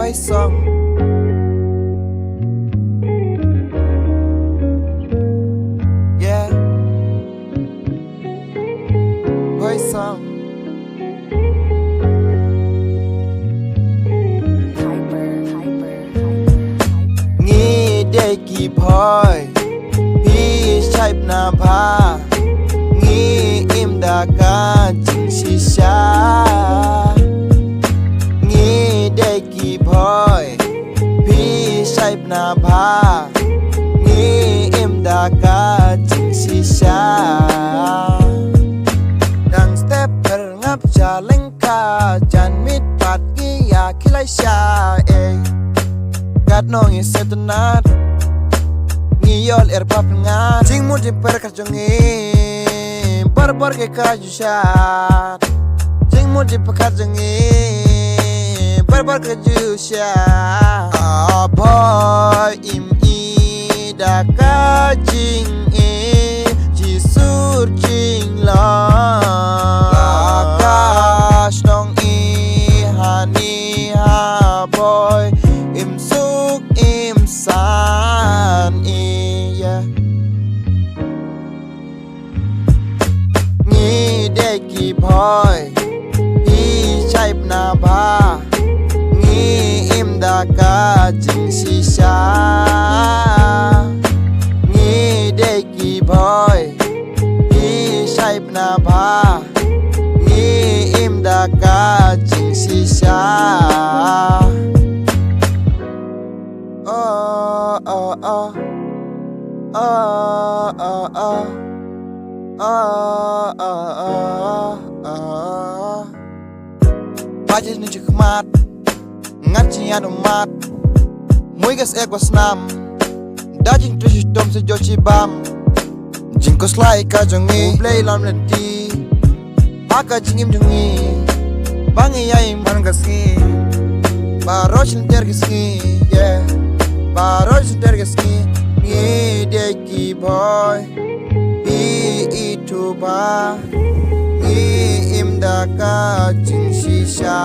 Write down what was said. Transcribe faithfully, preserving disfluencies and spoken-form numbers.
Boy song. Yeah. Boy song. Ngi dei ki boy, phi shaip na bha, ngi im da ka jingshisha. Ngi dei ki boy, phi shaip na bha, ngi im da ka jingshisha. Dang step per ngap jaleng ka jan mit pat ngi ya kilai sha, eh. Kat nong i setenat, ngi yol er pap ngat. Jing mut jing per ka jong i, bar bar ke ka ju shat. Jing mut jing per ka jong i, bar bar ke ju shat. A boy im i da ka jing i, ji sur jing la. La ka shnong i hani ha boy, im suk im san i, yeah. Ngi dei ki boy, phi shaip na bha, ngi im da ka jingshisha. Ngi dei ki boy, phi shaip na bha, ngi im da ka jingshisha. Oh, oh, oh. Oh, oh, oh. Oh, oh, oh, oh. Ba jin ni jik mat. Ngat jin yan mat. Mui gas ek was nam. Da jin tu si tom se jo si bam. Jin ko slai ka jong i. Blei lam lenti. Ha ka jingim jong ngi, ba ngi ïa im ban ka sngi. Baroh shin ter ka sngi, yeah. Baroh shin ter ka sngi. Ngi dei ki boy, phi i tu ba, ngi im da ka jingshisha.